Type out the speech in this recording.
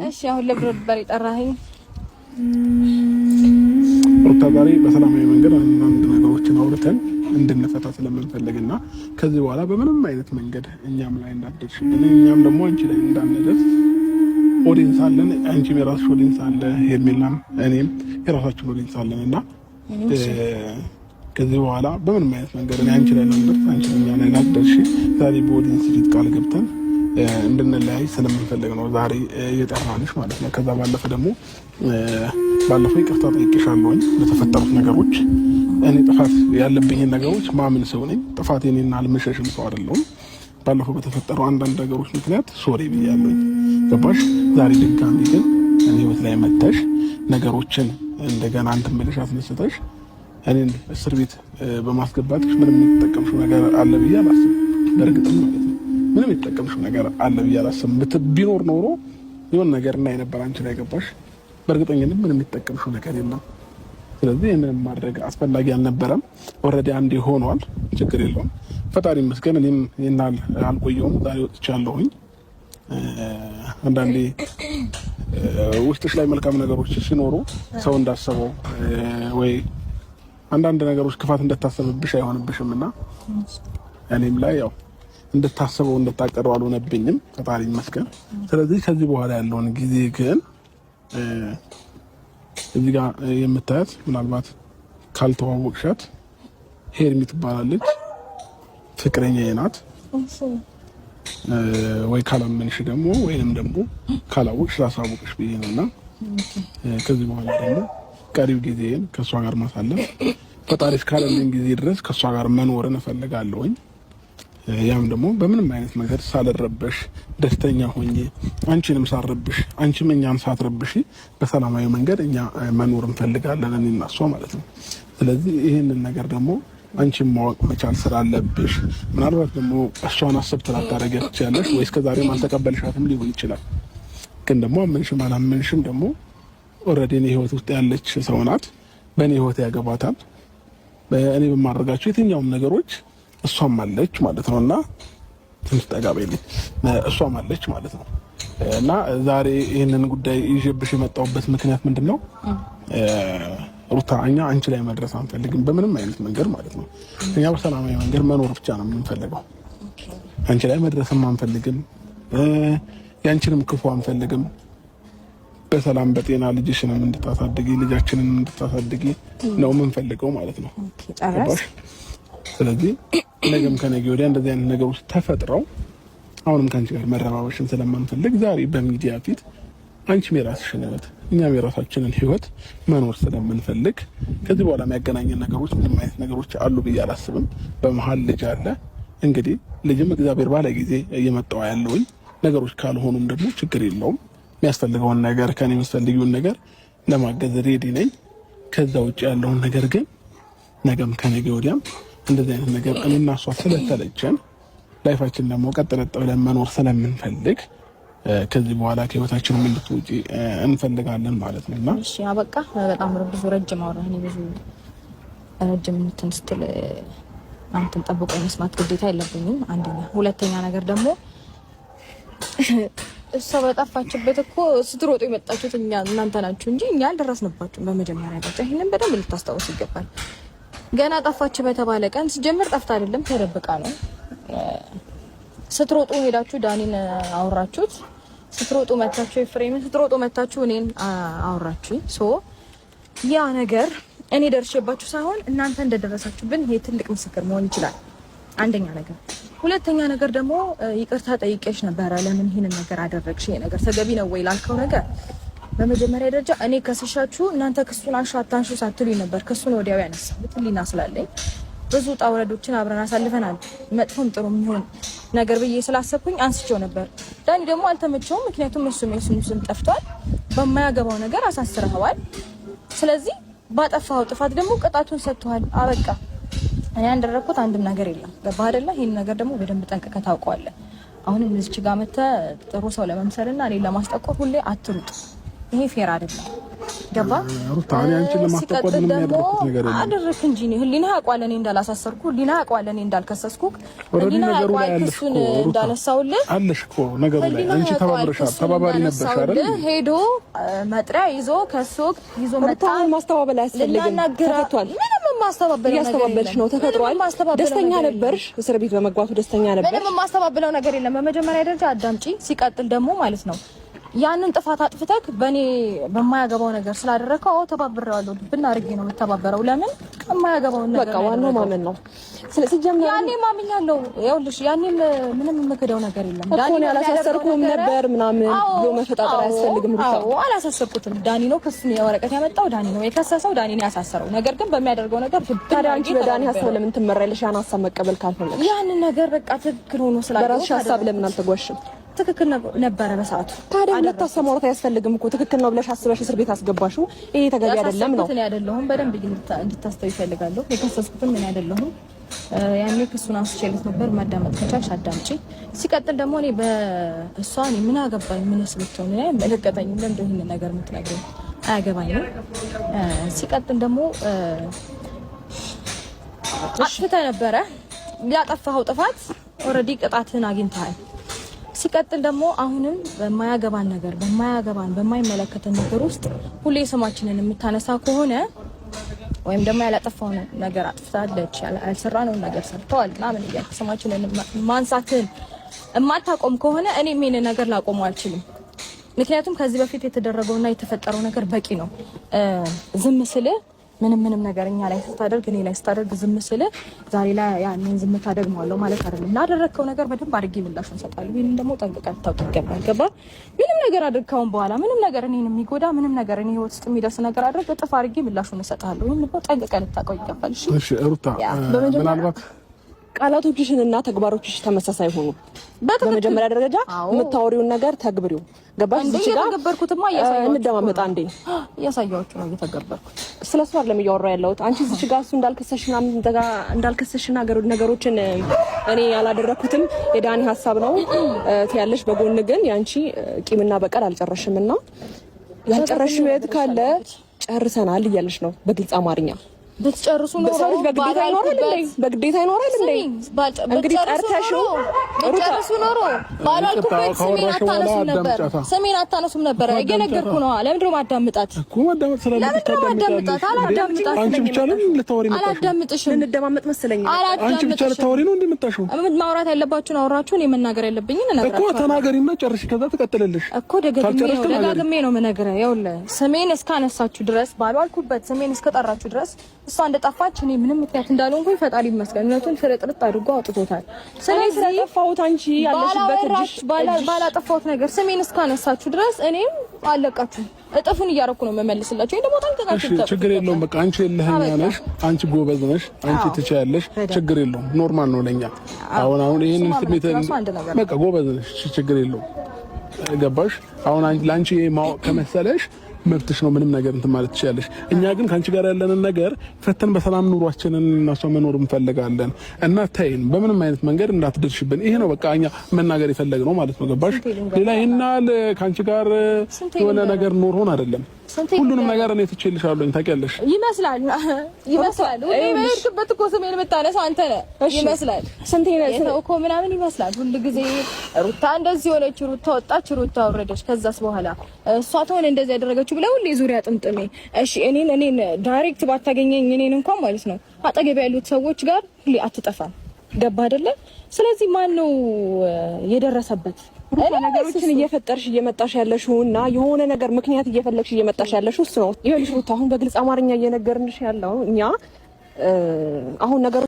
እሺ አሁን ለምን ነበር የጠራኸኝ? ሩታ ዛሬ በሰላማዊ መንገድ አንዳንድ ነገሮችን አውርተን እንድንፈታ ስለምንፈልግና ከዚህ በኋላ በምንም አይነት መንገድ እኛም ላይ እንዳትደርሽብን እኛም ደግሞ አንቺ ላይ እንዳንደርስ audience አለን፣ አንቺም የራስሽ audience አለ፣ ሄርሜላም እኔም የራሳችን audience አለን እና ከዚህ በኋላ በምንም አይነት መንገድ እኔ አንቺ ላይ ላንደርስ፣ አንቺ እኛ ላይ ላትደርሺ ዛሬ በ audience ፊት ቃል ገብተን እንድንለያይ ስለምንፈልግ ነው ዛሬ የጠራንሽ ማለት ነው። ከዛ ባለፈ ደግሞ ባለፈው ይቅርታ ጠይቄሻለሁኝ ለተፈጠሩት ነገሮች። እኔ ጥፋት ያለብኝን ነገሮች ማምን ሰው ነኝ። ጥፋት የኔና አልመሸሽም ሰው አይደለሁም። ባለፈው በተፈጠሩ አንዳንድ ነገሮች ምክንያት sorry ብያለሁኝ። ገባሽ? ዛሬ ድጋሚ ግን እኔ ህይወት ላይ መተሽ ነገሮችን እንደገና እንትን ብለሽ አስነስተሽ እኔን እስር ቤት በማስገባትሽ ምንም የተጠቀምሽው ነገር አለ ብዬ አላስብም። በእርግጥም ማለት ነው ምንም የተጠቀምሽው ነገር አለ ብዬ አላስብም። ቢኖር ኖሮ የሆነ ነገር እናይ ነበር አንቺ ላይ ገባሽ። በእርግጠኝነት ምንም የተጠቀምሽው ነገር የለም። ስለዚህ ይህንን ማድረግ አስፈላጊ አልነበረም። already አንዴ ሆኗል፣ ችግር የለውም። ፈጣሪ ይመስገን እኔም ይህን አልቆየሁም፣ ዛሬ ወጥቻለሁኝ። አንዳንዴ ውስጥሽ ላይ መልካም ነገሮች ሲኖሩ ሰው እንዳሰበው ወይ አንዳንድ ነገሮች ክፋት እንደታሰበብሽ አይሆንብሽም እና እኔም ላይ ያው እንደታሰበው እንደታቀደው አልሆነብኝም፣ ፈጣሪ ይመስገን። ስለዚህ ከዚህ በኋላ ያለውን ጊዜ ግን እዚህ ጋር የምታያት ምናልባት ካልተዋወቅሻት ሄርሚ ትባላለች፣ ፍቅረኛዬ ናት። ወይ ካላመንሽ ደግሞ ወይንም ደግሞ ካላወቅሽ ላሳወቅሽ ብዬ ነው እና ከዚህ በኋላ ደግሞ ቀሪው ጊዜን ከእሷ ጋር ማሳለፍ ፈጣሪ እስካለልኝ ጊዜ ድረስ ከእሷ ጋር መኖርን እፈልጋለሁኝ። ያም ደግሞ በምንም አይነት መንገድ ሳልረበሽ ደስተኛ ሆኜ አንቺንም ሳልረብሽ አንቺም እኛን ሳትረብሽ በሰላማዊ መንገድ እኛ መኖር እንፈልጋለን፣ እኔና እሷ ማለት ነው። ስለዚህ ይህንን ነገር ደግሞ አንቺም ማወቅ መቻል ስላለብሽ ምናልባት ደግሞ እሷን አሰብት ላታደርጊ ትችያለሽ፣ ወይ እስከዛሬም አልተቀበልሻትም ሊሆን ይችላል። ግን ደግሞ አመንሽም አላመንሽም ደግሞ already እኔ ህይወት ውስጥ ያለች ሰው ናት። በእኔ ህይወት ያገባታል። እኔ በማደርጋቸው የትኛውም ነገሮች እሷም አለች ማለት ነው እና ትንሽ ጠጋ በይልኝ። እሷም አለች ማለት ነው እና ዛሬ ይህንን ጉዳይ ይዤብሽ የመጣሁበት ምክንያት ምንድን ነው? ሩታ እኛ አንቺ ላይ መድረስ አንፈልግም፣ በምንም አይነት መንገድ ማለት ነው። እኛ በሰላማዊ መንገድ መኖር ብቻ ነው የምንፈልገው። አንቺ ላይ መድረስም አንፈልግም፣ ያንቺንም ክፉ አንፈልግም። በሰላም በጤና ልጅሽንም እንድታሳድጊ ልጃችንን እንድታሳድጊ ነው የምንፈልገው ማለት ነው። ስለዚህ ነገም ከነገ ወዲያ እንደዚህ አይነት ነገሮች ተፈጥረው አሁንም ከአንቺ ጋር መረባበሽን ስለማንፈልግ ዛሬ በሚዲያ ፊት አንቺም የራስሽን ህይወት እኛም የራሳችንን ህይወት መኖር ስለምንፈልግ ከዚህ በኋላ የሚያገናኘን ነገሮች ምንም አይነት ነገሮች አሉ ብዬ አላስብም። በመሀል ልጅ አለ። እንግዲህ ልጅም እግዚአብሔር ባለ ጊዜ እየመጣው ያለውኝ ነገሮች ካልሆኑም ደግሞ ችግር የለውም። የሚያስፈልገውን ነገር ከኔ የሚያስፈልጊውን ነገር ለማገዝ ready ነኝ። ከዛ ውጭ ያለውን ነገር ግን ነገም ከነገ ወዲያም እንደዚህ አይነት ነገር እኔና እሷ ስለተለቸን life ኣችን ደግሞ ቀጥ ለጥ ብለን መኖር ስለምንፈልግ ከዚህ በኋላ ከህይወታችን እንድትወጪ እንፈልጋለን ማለት ነው። እና እሺ አበቃ። በጣም ብዙ ረጅም አወራህ። እኔ ብዙ ረጅም እንትን ስትል አንተን ጠብቆ የመስማት ግዴታ የለብኝም። አንደኛ፣ ሁለተኛ ነገር ደግሞ እሷ በጠፋችበት እኮ ስትሮጡ የመጣችሁት እኛ እናንተ ናችሁ እንጂ እኛ አልደረስንባችሁም። በመጀመሪያ ደረጃ ይህንን በደንብ ልታስታውስ ይገባል። ገና ጠፋች በተባለ ቀን ሲጀምር ጠፍታ አይደለም ተደብቃ ነው። ስትሮጡ ሄዳችሁ ዳኒን አወራችሁት፣ ስትሮጡ መታችሁ ኤፍሬምን፣ ስትሮጡ መታችሁ እኔን አወራችሁኝ። so ያ ነገር እኔ ደርሼባችሁ ሳይሆን እናንተ እንደደረሳችሁብን ይሄ ትልቅ ምስክር መሆን ይችላል። አንደኛ ነገር። ሁለተኛ ነገር ደግሞ ይቅርታ ጠይቄሽ ነበረ። ለምን ይሄንን ነገር አደረግሽ? ይሄ ነገር ተገቢ ነው ወይ ላልከው ነገር በመጀመሪያ ደረጃ እኔ ከስሻችሁ እናንተ ክሱን አንሹ አታንሹ ሳትሉኝ ነበር። ክሱን ወዲያው ያነሳሁት ሕሊና ስላለኝ ብዙ ውጣ ውረዶችን አብረን አሳልፈናል። መጥፎም ጥሩ የሚሆን ነገር ብዬ ስላሰብኩኝ አንስቼው ነበር። ዳኒ ደግሞ አልተመቸውም። ምክንያቱም እሱም የሱም ስም ጠፍቷል፣ በማያገባው ነገር አሳስረኸዋል። ስለዚህ ባጠፋኸው ጥፋት ደግሞ ቅጣቱን ሰጥተዋል። አበቃ። እኔ ያንደረግኩት አንድም ነገር የለም። ገባህ አይደለ? ይህን ነገር ደግሞ በደንብ ጠንቅቀህ ታውቀዋለህ። አሁንም እዚች ጋር መተህ ጥሩ ሰው ለመምሰልና እኔን ለማስጠቆር ሁሌ አትሩጥ። ይሄ fair አይደለም። ገባ ሩታ? እኔ አንቺን ለማስጠቆር ምንም ያደረኩት ነገር የለም። አደረክ እንጂ እኔ ህሊና ያውቀዋል እኔ እንዳላሳሰርኩ፣ ህሊና ያውቀዋል እኔ እንዳልከሰስኩ፣ ህሊና ያውቀዋል ክሱን እንዳነሳውልህ አለሽ እኮ ነገሩ ላይ አንቺ ተባብረሻል፣ ተባባሪ ነበርሽ አይደል? ሄዶ መጥሪያ ይዞ ከሶ ይዞ መጣ። ማስተባበል አያስፈልግም። ተፈቷል። ምንም የማስተባበለው ነገር እያስተባበልሽ ነው። ተፈጥሯል። ደስተኛ ነበርሽ? እስር ቤት በመግባቱ ደስተኛ ነበርሽ? ምንም የማስተባበለው ነገር የለም። በመጀመሪያ ደረጃ አዳምጪ። ሲቀጥል ደግሞ ማለት ነው ያንን ጥፋት አጥፍተክ በእኔ በማያገባው ነገር ስላደረከው፣ አዎ ተባብሬዋለሁ። ብና አድርጌ ነው የምተባበረው። ለምን የማያገባውን ነገር በቃ ዋናው ማመን ነው። ስለዚህ ጀምሮ ያኔ ማምኛለሁ። ይኸውልሽ ያኔም ምንም የምክደው ነገር የለም። ዳኒ ነው ያላሳሰርኩም ነበር ምናምን ብሎ መፈጣጠር አያስፈልግም። አዎ አላሳሰርኩትም። ዳኒ ነው ክሱን የወረቀት ያመጣው፣ ዳኒ ነው የከሰሰው፣ ዳኒ ነው ያሳሰረው። ነገር ግን በሚያደርገው ነገር ታዲያ አንቺ በዳኒ ሀሳብ ለምን ትመራለሽ? ያን ሀሳብ መቀበል ካልፈለግሽ ያንን ነገር በቃ ትክክል ሆኖ ስላየሁት በራስሽ ሀሳብ ለምን አልተጓዝሽም? ትክክል ነበረ በሰዓቱ። ታዲያ ሁለት ሀሳብ ማውራት አያስፈልግም እኮ ትክክል ነው ብለሽ አስበሽ እስር ቤት አስገባሽው። ይሄ ተገቢ አይደለም ነው። እኔ አይደለሁም፣ በደንብ እንድታስተው ይፈልጋለሁ። የከሰስኩትም እኔ አይደለሁም። ያኔ ክሱን አንስቼለት ነበር። ማዳመጥ ከቻልሽ አዳምጪ። ሲቀጥል ደግሞ እኔ በእሷ እኔ ምን አገባኝ? ምንስ ብትሆን እኔ አይመለከተኝም። ለምንድን ነው ይሄንን ነገር የምትነግረኝ? አያገባኝም። ሲቀጥል ደግሞ አጥፍተህ ነበረ። ያጠፋኸው ጥፋት already ቅጣትህን አግኝተሃል። ሲቀጥል ደግሞ አሁንም በማያገባን ነገር በማያገባን በማይመለከተን ነገር ውስጥ ሁሌ ስማችንን የምታነሳ ከሆነ ወይም ደግሞ ያላጠፋውን ነገር አጥፍታለች፣ ያልሰራነውን ነገር ሰርተዋል ምናምን እያልክ ስማችንን ማንሳትን የማታቆም ከሆነ እኔም ይሄንን ነገር ላቆመው አልችልም። ምክንያቱም ከዚህ በፊት የተደረገውና የተፈጠረው ነገር በቂ ነው። ዝም ስልህ ምንም ምንም ነገር እኛ ላይ ስታደርግ እኔ ላይ ስታደርግ ዝም ስል ዛሬ ላይ ያንን ዝምታ ደግመዋለሁ ማለት አይደለም። ላደረግከው ነገር በደንብ አድርጌ ምላሹን እሰጣለሁ። ይሄንን ደግሞ ጠንቅቀህ ልታውቅ ይገባል። ገባ? ምንም ነገር አድርግ ካሁን በኋላ ምንም ነገር እኔን የሚጎዳ ምንም ነገር እኔ ህይወት ውስጥ የሚደርስ ነገር አድርግ፣ እጥፍ አድርጌ ምላሹን እሰጥሃለሁ። ይሄን ደግሞ ጠንቅቀህ ልታውቀው ይገባል። እሺ፣ እሺ ሩታ፣ ምናልባት ቃላቶችሽንና ተግባሮችሽ ተመሳሳይ ሆኑ። በመጀመሪያ ደረጃ የምታወሪውን ነገር ተግብሪው። ገባሽ? እዚህ ጋር እየተገበርኩትማ እያሳየኋችሁ እንደማመጣ እንዴ እያሳየኋችሁ ነው እየተገበርኩት። ስለሱ አይደለም እያወራሁ ያለሁት። አንቺ እዚህ ጋር እሱ እንዳልከሰሽ ምናምን እንዳልከሰሽ ነገሮችን እኔ ያላደረኩትም የዳኒ ሀሳብ ነው ትያለሽ። በጎን ግን ያንቺ ቂምና በቀል አልጨረሽም እና ያልጨረሽው የት ካለ ጨርሰናል እያለሽ ነው በግልጽ አማርኛ። ብትጨርሱ ኖሮ ሰው ልጅ በግዴታ ይኖራል እንዴ? በግዴታ ይኖራል እንዴ? እንግዲህ ጠርተሽው ብትጨርሱ ኖሮ ባላልኩበት ስሜን አታነሱም ነበር። ስሜን አታነሱም ነበር። እየነገርኩ ነው። ለምንድን ነው የማዳምጣት እኮ? ማዳመጥ ስላለብሽ ታዳምጣት። አላዳምጣትም። አንቺ ብቻ ነው ልታወሪ መጣሽ? አላዳምጥሽም። ልንደማመጥ መሰለኝ። አንቺ ብቻ ልታወሪ ነው እንዴ መጣሽው? ማውራት ያለባችሁን አወራችሁ። እኔ መናገር ያለብኝን እነግራችኋለሁ እኮ። ተናገሪና ጨርሽ፣ ከዛ ትቀጥልልሽ እኮ። ደጋግሜ ነው የምነግርህ። ይኸውልህ ስሜን እስካነሳችሁ ድረስ ባልዋልኩበት ስሜን እስከጠራችሁ ድረስ እሷ እንደጠፋች እኔ ምንም ምክንያት እንዳልሆንኩኝ ፈጣሪ ይመስገን እውነቱን ፍርጥርጥ አድርጎ አውጥቶታል። ስለዚህ ስለጠፋሁት አንቺ ያለሽበት እጅሽ ባላጠፋሁት ነገር ስሜን እስካነሳችሁ ድረስ እኔም አለቃችሁ እጥፉን እያደረኩ ነው የምመልስላችሁ። ይሄ ደግሞ ጠንቅቃችሁ እሺ፣ ችግር የለውም። በቃ አንቺ የለህኛ ነሽ፣ አንቺ ጎበዝ ነሽ፣ አንቺ ትችያለሽ። ችግር የለውም። normal ነው ለኛ። አሁን አሁን ይሄንን ስሜት በቃ ጎበዝ ነሽ፣ ችግር የለውም። ገባሽ? አሁን ለአንቺ ማወቅ ከመሰለሽ መብትሽ ነው። ምንም ነገር እንትን ማለት ትችያለሽ። እኛ ግን ከአንቺ ጋር ያለንን ነገር ፈተን በሰላም ኑሯችንን እና እሷ መኖር እንፈልጋለን እና ተይን፣ በምንም አይነት መንገድ እንዳትደርሽብን። ይሄ ነው በቃ እኛ መናገር የፈለግነው ማለት ነው። ገባሽ? ሌላ ይሄን ከአንቺ ጋር የሆነ ነገር ኖሮን አይደለም። ሁሉንም ነገር እኔ ትቼልሻለሁ። ታውቂያለሽ። ይመስላል ይመስላል ሁሌ በሄድክበት እኮ ስሜን የምታነሳው አንተ ነህ ይመስላል። ስንቴ ነው እኮ ምናምን ይመስላል። ሁሉ ጊዜ ሩታ እንደዚህ ሆነች፣ ሩታ ወጣች፣ ሩታ ወረደች፣ ከዛስ በኋላ እሷ ትሆን እንደዚህ ያደረገችው ብለህ ሁሌ ዙሪያ ጥምጥሜ። እሺ እኔን እኔን direct ባታገኘኝ እኔን እንኳን ማለት ነው አጠገብ ያሉት ሰዎች ጋር ሁሌ አትጠፋም። ገባ አይደለ? ስለዚህ ማን ነው የደረሰበት? ነገሮችን እየፈጠርሽ እየመጣሽ ያለሽው እና የሆነ ነገር ምክንያት እየፈለግሽ እየመጣሽ ያለሽው እሱ ነው። ይኸውልሽ ሩታ፣ አሁን በግልጽ አማርኛ እየነገርንሽ ያለው እኛ አሁን ነገሮች